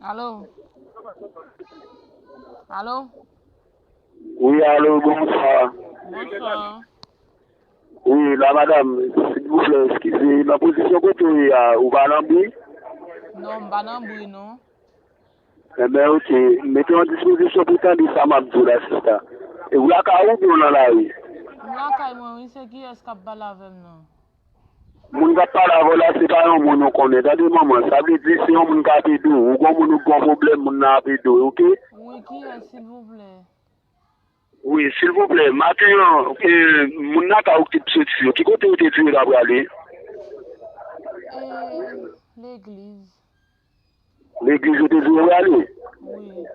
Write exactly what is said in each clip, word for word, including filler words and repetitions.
Alo? Alo? Wi, alo, bonswa. Bonswa. Wi, la madanm, silvouplè, eskize, nan pozisyon kote w ye a, ou pa nan bri? Non, m pa nan bri, non. Enben, oke, mete w an dispozisyon pou tande sa m ap di w la, sista. E ou lakay ou oubyen w nan lari? M lakay mwen, wi, se kiyès k ap pale avè m nan? Moun k ap pale avè w la, se pa yon moun ou konnen, tande manman, sa vle di se yon moun k ap ede w, ou gon moun ou gon pwoblèm, moun nan ap ede w, oke? Wi, kiyès, silvouplè? Wi, silvouplè, maten an, e, moun nan ka ou ki t soti yo, ki kote yo te di yo ta prale? E, legliz. Legliz yo te di yo prale? Wi.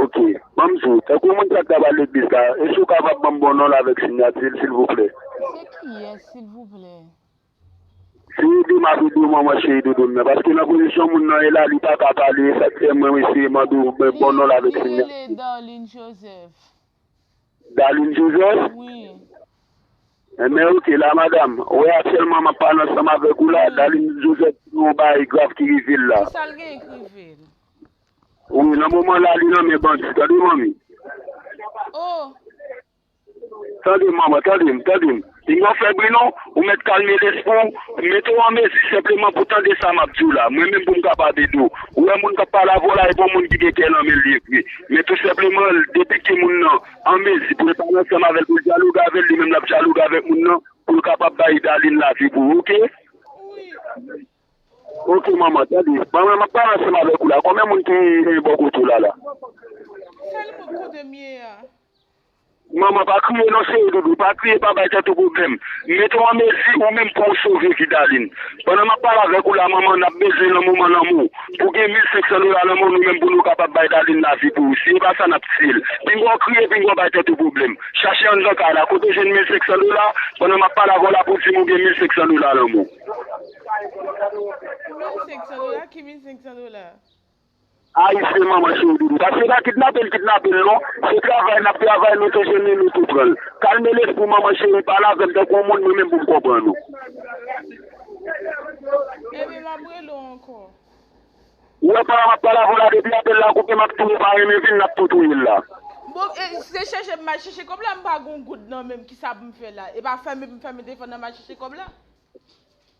Oke, ban m di w, tankou moun sa k ta pral legliz la, èske w kapab ban m bon non l avèk siyati l, silvouplè? Se kiyès, silvouplè? Se ede m ap ede w manman cheri doudou m nan, paske nan pozisyon moun nan ye la, li pa ka pale, e sa k fè mwen eseye mande w bon non l avèk siyati l. Li rele Darline Joseph. Darline Joseph? Wi. Enben, oke, la madanm, ou wè aktyèlman m ap pale ansanm avèk ou la, Darline Joseph gen yon bagay grav ki rive l la. Kisa l gen k rive l? Wi, nan moman la, li nan men bandi, tande manmi. Oh! Tande m manman, tande m, tande m. Pinga w fè bri non, ou mèt kalme lespri w, mete w an mezi senpleman pou tande sa m ap di w la. Mwen menm pou m kapab ede w. Ou wè moun k ap pale avè w la, e pa yon moun ki gen kè nan men l li ye vre. Men tou senpleman, depi ke moun nan an mezi pou l pale ansanm avè l, pou l dyaloge avè l, li menm l ap dyaloge avèk moun nan, pou l kapab bay Darline lavi pou ou, oke? Wi. Oke manman, tande. Manman, m ap pale ansanm avèk ou la. Konbyen moun ki bò kote w la la? Sèl mwen kote m ye a. Manman, pa kriye non cheri doudou, pa kriye, pa bay tèt ou pwoblèm. Mete w an mezi ou menm pou w sove vi Darline. Pandan m ap pale avèk ou la manman, n ap bezwen nan moman lanmou. Pou w gen mil senk san dola nan men w, nou menm pou nou kapab bay Darline lavi pou ou. Si e pa sa, n ap tiye l. Pinga w kriye, pinga w bay tèt ou pwoblèm. Chache anndan kay la, kote w jwenn mil senk san dola, pandan m ap pale avè w la pou w di m ou gen mil senk san dola nan men w. Mil senk san dola? Ki mil senk san dola? Ayisyen manman cheri doudou. Paske pa kidnape l kidnape l non. Se travay n ap travay, nou tou jwenn li, nou tou pran l. Kalme lespri w manman cheri, pale avè m tankou yon moun, mwen menm pou m konprann ou. Ebyen, m ap rele w ankò. Ou wè pandan m ap pale avè w la, depi apèl la koupe, m ap touye, pa renmen vin, n ap tou touye l la. Bon, e, se chèche m al chèche kòb la, m pa gon goud nan men m, kisa pou m fè la? E pa fèmen m fèmen telefòn nan m al chèche kòb la?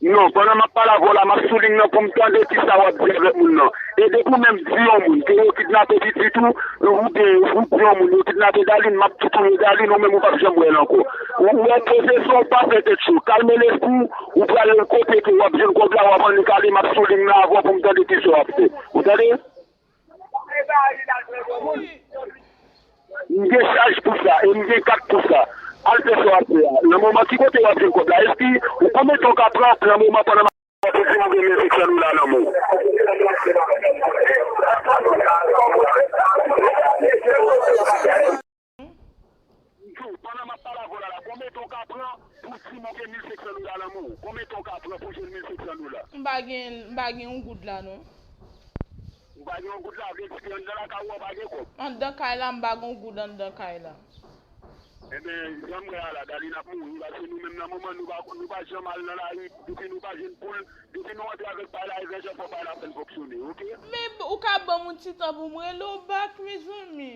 Non, pandan m ap pale avè w la, m ap sou liy nan pou m tande kisa w ap di avèk moun nan. E depi w menm di yon moun ke yo kidnape pitit ou, oubyen ou di yon moun yo kidnape Darline, m ap tou touye Darline, ou menm ou p ap janm wè l ankò. Ou wè poze sou w, pa fè tèt cho, kalme lespri w, ou pral kote ke w ap jwenn kòb la, w ap annik ale, m ap sou liy nan avè w pou m tande kisa w ap fè. Ou tande? M gen chaj pou sa, e m gen kat pou sa. Al fè sa w ap fè a. Nan moman ki kote w ap jwenn kòb la? Eski ou konbyen tan w ka pran nan moman pandan m ap di w gen mil senk san dola nan men w? M di w, pandan m ap pale avè w la, la, konbyen tan w ka pran pou w di m ou gen mil senk san dola nan men w? Konbyen tan w ka pran pou w jwenn mil senk san dola? M pa gen, m pa gen yon goud la, non. Ou pa gen yon goud la, vle di ke anndan lakay ou an pa gen kòb? Anndan kay la, m pa gen yon goud anndan kay la. Ebyen, jan m wè a la, Darline ap mouri, paske nou menm nan moman, nou pa, nou pa janm al nan lari, depi nou pa jwenn poul, depi nou antre avèk pay la, e vè jan fò pay la fè l fonksyone, oke? Men ou ka ban m yon ti tan pou m rele w back, mezanmi.